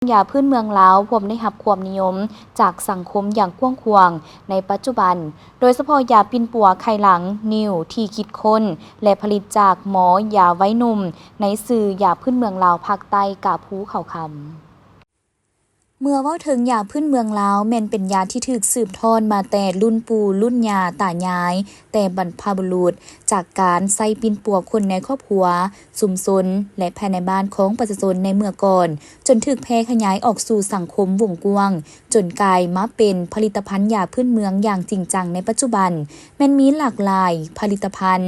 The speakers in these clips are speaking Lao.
ຢາພື້ນເມືອງລາວພວມໄດ້ຮັບຄວາມນິຍົມຈາກສັງຄົມຢ່າງກວ້າງຂວາງໃນປັດຈຸບັນ, ໂດຍສະເພາະຢາປິ່ນປົວໄຂ່ຫຼັງ, ນິ້ວ ທີ່ຄິດຄົ້ນ ແລະ ຜະລິດຈາກໝໍຢາໄວໜຸ່ມ ໃນຊື່ຢາພື້ນເມືອງລາວພາກໃຕ້ ກາພູເຂົາຄຳ. ເມື່ອເວົ້າເຖິງຢາພື້ນເມືອງລາວ ແມ່ນເປັນຢາທີ່ຖືກສືບທອດມາແຕ່ລຸ້ນປູ່ລຸ້ນຍ່າຕາຍາຍ, ແຕ່ບັນພະບຸລຸດ, ຈາກການໃຊ້ປິ່ນປົວຄົນໃນຄອບຄົວ, ຊຸມຊົນ ແລະ ພາຍໃນບ້ານຂອງປະຊາຊົນໃນເມື່ອກ່ອນ, ຈົນຖືກແຜ່ຂະຫຍາຍອອກສູ່ສັງຄົມວົງກວ້າງ, ຈົນກາຍມາເປັນຜະລິດຕະພັນຢາພື້ນເມືອງຢ່າງຈິງຈັງໃນປັດຈຸບັນ, ແມ່ນມີຫຼາກຫຼາຍຜະລິດຕະພັນ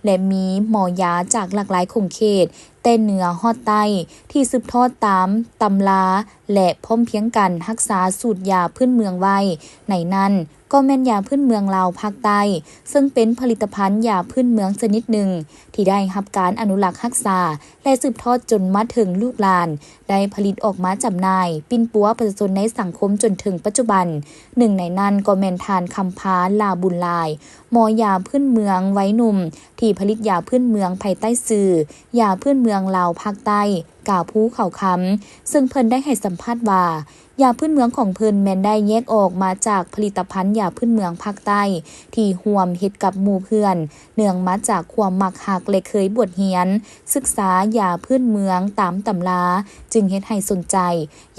ແລະ ມີໝໍຢາຈາກຫຼາກຫຼາຍຂົງເຂດ, ແຕ່ເໜືອຮອດໃຕ້ ທີ່ສືບທອດຕາມຕຳລາ ແລະ ພ້ອມພຽງກັນຮັກສາສູດຢາພື້ນເມືອງໄວ້. ໃນນັ້ນກໍແມ່ນຢາພື້ນເມືອງລາວພາກໃຕ້, ເຊິ່ງເປັນຜະລິດຕະພັນຢາພື້ນເມືອງຊະນິດໜຶ່ງ ທີ່ໄດ້ຮັບການອະນຸລັກຮັກສາ ແລະ ສືບທອດຈົນມາເຖິງລູກຫຼານ ໄດ້ຜະລິດອອກມາຈຳໜ່າຍ, ປິ່ນປົວປະຊາຊົນໃນສັງຄົມຈົນເຖິງປັດຈຸບັນ. ໜຶ່ງໃນນັ້ນກໍແມ່ນທ່ານ ຄຳພາ ຫຼ້າບຸນຫຼາຍ, ໝໍຢາພື້ນເມືອງໄວໜຸ່ມ ທີ່ຜະລິດຢາພື້ນເມືອງພາຍໃຕ້ຊື່ ຢາພື້ນເມືອງລາວພາກໃຕ້ ກາພູເຂົາຄຳ, ເຊິ່ງເພິ່ນໄດ້ໃຫ້ສຳພາດວ່າ ຢາພື້ນເມືອງຂອງເພິ່ນແມ່ນໄດ້ແຍກອອກມາຈາກຜະລິດຕະພັນຢາພື້ນເມືອງພາກໃຕ້ ທີ່ຮ່ວມເຮັດກັບໝູ່ເພື່ອນ, ເນື່ອງມາຈາກຄວາມມັກຮັກ ແລະ ເຄີຍບວດຮຽນສຶກສາຢາພື້ນເມືອງຕາມຕຳລາ, ຈຶ່ງເຮັດໃຫ້ສົນໃຈ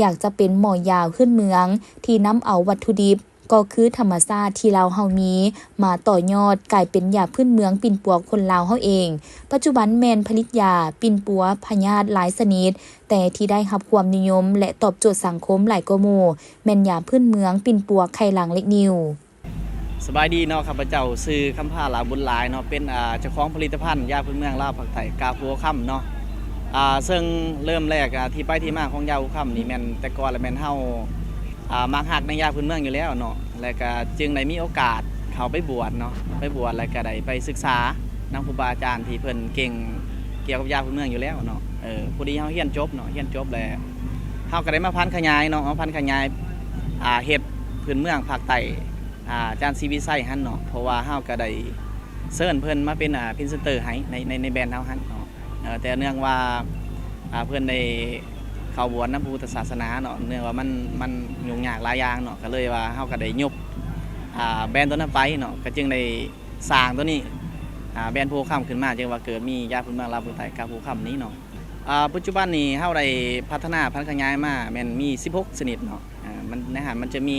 ຢາກຈະເປັນໝໍຢາພື້ນເມືອງ ທີ່ນຳເອົາວັດຖຸດິບ ກໍຄືທຳມະຊາດທີ່ລາວເຮົາມີ ມາຕໍ່ຍອດກາຍເປັນຢາພື້ນເມືອງປິ່ນປົວຄົນລາວເຮົາເອງ. ປັດຈຸບັນແມ່ນຜະລິດຢາປິ່ນປົວພະຍາດຫຼາຍຊະນິດ, ແຕ່ທີ່ໄດ້ຮັບຄວາມນິຍົມ ແລະ ຕອບໂຈດສັງຄົມຫຼາຍກວ່າໝູ່ ແມ່ນຢາພື້ນເມືອງປິ່ນປົວໄຂ່ຫຼັງ ແລະ ນິ້ວ. ສະບາຍດີເນາະ, ຂ້າພະເຈົ້າຊື່ ຄຳພາ ຫຼ້າບຸນຫຼາຍເນາະ, ເປັນ ອ່າ ເຈົ້າຂອງຜະລິດຕະພັນຢາພື້ນເມືອງລາວພາກໃຕ້ ກາພູເຂົາຄຳເນາະ. ອ່າ ເຊິ່ງເລີ່ມແລກ ອ່າ ທີ່ໄປທີ່ມາຂອງຢາພູເຂົາຄຳນີ້ ແມ່ນແຕ່ກ່ອນລະແມ່ນເຮົາ ອ່າ ມັກຮັກໃນຢາພື້ນເມືອງຢູ່ແລ້ວເນາະ, ແລະກະຈຶ່ງໄດ້ມີໂອກາດເຂົ້າໄປບວດເນາະ, ໄປບວດແລະກະໄດ້ໄປສຶກສານຳຄູບາອາຈານທີ່ເພິ່ນເກັ່ງກ່ຽວກັບຢາພື້ນເມືອງຢູ່ແລ້ວເນາະ. ເອີ ພໍດີເຮົາຮຽນຈົບເນາະ, ຮຽນຈົບແລ້ວເຮົາກະໄດ້ມາຜັນຂະຫຍາຍເນາະ, ມາຜັນຂະຫຍາຍ ອ່າ ເຮັດພື້ນເມືອງພາກໃຕ້ ອ່າ ອາຈານ ສີວິໄຊ ຫັ້ນເນາະ, ເພາະວ່າເຮົາກະໄດ້ເຊີນເພິ່ນມາເປັນ ອ່າ ພຣີເຊັນເຕີໃຫ້ໃນ ໃນ ໃນແບຣນເຮົາຫັ້ນເນາະ. ເອີ ແຕ່ເນື່ອງວ່າ ອ່າ ເພິ່ນໄດ້ເຂົ້າບວດນຳພະພຸດທະສາສະໜາເນາະ, ເນື່ອງວ່າມັນ ມັນຫຍຸ້ງຍາກຫຼາຍຢ່າງເນາະ, ກະເລີຍວ່າເຮົາກະໄດ້ຍຸບ ອ່າ ແບຣນໂຕນັ້ນໄປເນາະ, ກະຈຶ່ງໄດ້ສ້າງໂຕນີ້ ອ່າ ແບຣນໂພຄຳຂຶ້ນມາ, ຈຶ່ງວ່າເກີດມີຢາພື້ນເມືອງລາວພາກໃຕ້ ກາພູເຂົາຄຳນີ້ເນາະ. ອ່າ ປັດຈຸບັນນີ້ເຮົາໄດ້ພັດທະນາຜັນຂະຫຍາຍມາແມ່ນມີສິບຫົກຊະນິດເນາະ. ອ່າ ມັນ ໃນຫັ້ນມັນຈະມີ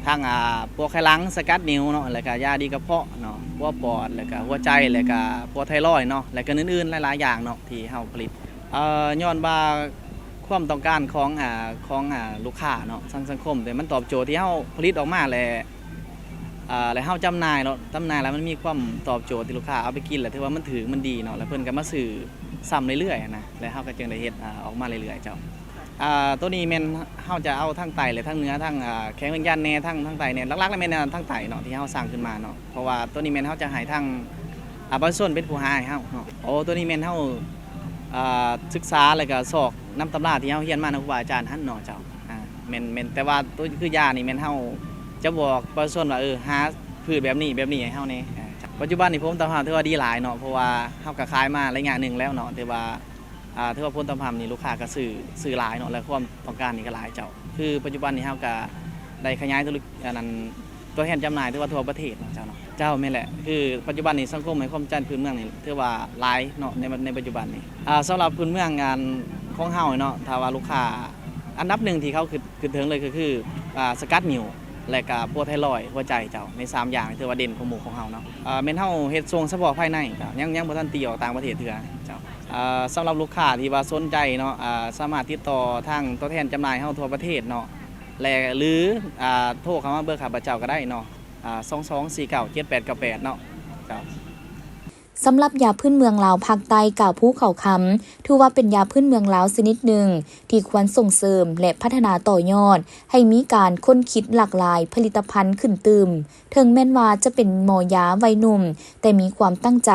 ທັງ ອ່າ ປົວໄຂ່ຫຼັງ, ສະກັດນິ້ວເນາະ, ແລ້ວກະຢາດີກະເພາະເນາະ, ປົວປອດ, ແລ້ວກະຫົວໃຈ, ແລ້ວກະປົວໄທຣອຍເນາະ, ແລ້ວກະອື່ນໆຫຼາຍໆຢ່າງເນາະ ທີ່ເຮົາຜະລິດ. ເອີ ຍ້ອນວ່າຄວາມຕ້ອງການຂອງ ອ່າ ຂອງ ອ່າ ລູກຄ້າເນາະ, ທາງສັງຄົມ ແຕ່ມັນຕອບໂຈດທີ່ເຮົາຜະລິດອອກມາ ແລະ ອ່າ ແລະເຮົາຈຳໜ່າຍເນາະ, ຈຳໜ່າຍແລ້ວມັນມີຄວາມຕອບໂຈດທີ່ລູກຄ້າເອົາໄປກິນ ແລ້ວຖືວ່າມັນຖືກ ມັນດີເນາະ, ແລ້ວເພິ່ນກະມາຊື້ຊ້ຳເລື້ອຍໆຫັ້ນນະ, ແລ້ວເຮົາກະຈຶ່ງໄດ້ເຮັດ ອ່າ ອອກມາເລື້ອຍໆ ເຈົ້າ. ອ່າ ໂຕນີ້ແມ່ນເຮົາຈະເອົາທັງໃຕ້ ແລະ ທັງເໜືອ, ທັງ ອ່າ ແຂວງວຽງຈັນແດ່, ທັງ ທັງໃຕ້ແດ່, ຫຼັກໆແມ່ນ ອ່າ ທັງໃຕ້ເນາະ ທີ່ເຮົາສ້າງຂຶ້ນມາເນາະ, ເພາະວ່າໂຕນີ້ແມ່ນເຮົາຈະໃຫ້ທາງ ອ່າ ປະຊາຊົນເປັນຜູ້ຫາໃຫ້ເຮົາເນາະ. ໂອ້ ໂຕນີ້ແມ່ນເຮົາ ອ່າ ສຶກສາ ແລ້ວກະຊອກນຳຕຳລາທີ່ເຮົາຮຽນມານຳຄູບາອາຈານຫັ້ນເນາະ ເຈົ້າ. ອ່າ ແມ່ນ ແມ່ນ ແຕ່ວ່າໂຕຄືຢານີ້ແມ່ນເຮົາຈະບອກປະຊາຊົນວ່າ ເອີ ຫາພືດແບບນີ້ ແບບນີ້ໃຫ້ເຮົາແດ່. ອ່າ ປັດຈຸບັນນີ້ຜົນຕອບຮັບຖືວ່າດີຫຼາຍເນາະ, ເພາະວ່າເຮົາກະຂາຍມາໄລຍະໜຶ່ງແລ້ວເນາະ, ຖືວ່າ ອ່າ ຖືວ່າຜົນຕອບຮັບນີ້ລູກຄ້າກະຊື້ ຊື້ຫຼາຍເນາະ, ແລະ ຄວາມຕ້ອງການນີ້ກະຫຼາຍເຈົ້າ. ຄືປັດຈຸບັນນີ້ເຮົາກະໄດ້ຂະຫຍາຍທຸລະກິດ ອັນນັ້ນ ຕົວແທນຈຳໜ່າຍຖືວ່າທົ່ວປະເທດເນາະ ເຈົ້າເນາະ. ເຈົ້າ ແມ່ນແຫຼະ, ຄືປັດຈຸບັນນີ້ສັງຄົມໃຫ້ຄວາມສົນໃຈພື້ນເມືອງນີ້ຖືວ່າຫຼາຍເນາະ ໃນ ໃນປັດຈຸບັນນີ້. ອ່າ ສຳລັບພື້ນເມືອງ ອັນ ຂອງເຮົາເນາະ, ຖ້າວ່າລູກຄ້າອັນດັບໜຶ່ງທີ່ເຂົາຄິດ ຄິດເຖິງເລີຍກະຄື ອ່າ ສະກັດນິ້ວ ແລະກະປົວໄທຣອຍ ຫົວໃຈ ເຈົ້າ. ໃນສາມຢ່າງນີ້ຖືວ່າເດັ່ນກວ່າໝູ່ຂອງເຮົາເນາະ. ເອີ ແມ່ນເຮົາເຮັດສົ່ງສະເພາະພາຍໃນ ເຈົ້າ, ຍັງ ຍັງບໍ່ທັນຕີອອກຕ່າງປະເທດເທື່ອ ເຈົ້າ. ອ່າ ສຳລັບລູກຄ້າທີ່ວ່າສົນໃຈເນາະ, ອ່າ ສາມາດຕິດຕໍ່ທາງຕົວແທນຈຳໜ່າຍເຮົາທົ່ວປະເທດເນາະ ແລະ ຫຼື ອ່າ ໂທເຂົ້າມາເບີຂ້າພະເຈົ້າກະໄດ້ເນາະ, ອ່າ ສອງສອງສີ່ເກົ້າເຈັດແປດເກົ້າແປດເນາະ ເຈົ້າ. ສຳລັບຢາພື້ນເມືອງລາວພາກໃຕ້ ກາພູເຂົາຄຳ ຖືວ່າເປັນຢາພື້ນເມືອງລາວຊະນິດໜຶ່ງ ທີ່ຄວນສົ່ງເສີມ ແລະ ພັດທະນາຕໍ່ຍອດ ໃຫ້ມີການຄົ້ນຄິດຫຼາກຫຼາຍຜະລິດຕະພັນຂຶ້ນຕື່ມ. ເຖິງແມ່ນວ່າຈະເປັນໝໍຢາໄວໜຸ່ມ, ແຕ່ມີຄວາມຕັ້ງໃຈ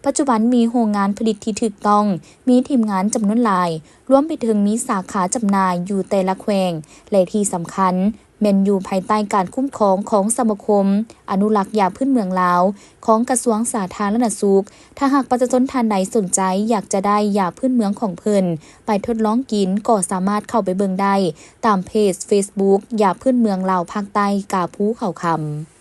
ປັດຈຸບັນມີໂຮງງານຜະລິດທີ່ຖືກຕ້ອງ, ມີທີມງານຈຳນວນຫຼາຍ, ລວມໄປເຖິງມີສາຂາຈຳໜ່າຍຢູ່ແຕ່ລະແຂວງ ແລະ ທີ່ສຳຄັນ ແມ່ນຢູ່ພາຍໃຕ້ການຄຸ້ມຄອງຂອງສະມາຄົມອະນຸລັກຢາພື້ນເມືອງລາວ ຂອງກະຊວງສາທາລະນະສຸກ. ຖ້າຫາກປະຊາຊົນທ່ານໃດສົນໃຈຢາກຈະໄດ້ຢາພື້ນເມືອງຂອງເພິ່ນໄປທົດລອງກິນ, ກໍສາມາດເຂົ້າໄປເບິ່ງໄດ້ຕາມເພຈເຟສບຸກ ຢາພື້ນເມືອງລາວພາກໃຕ້ ກາພູເຂົາຄຳ.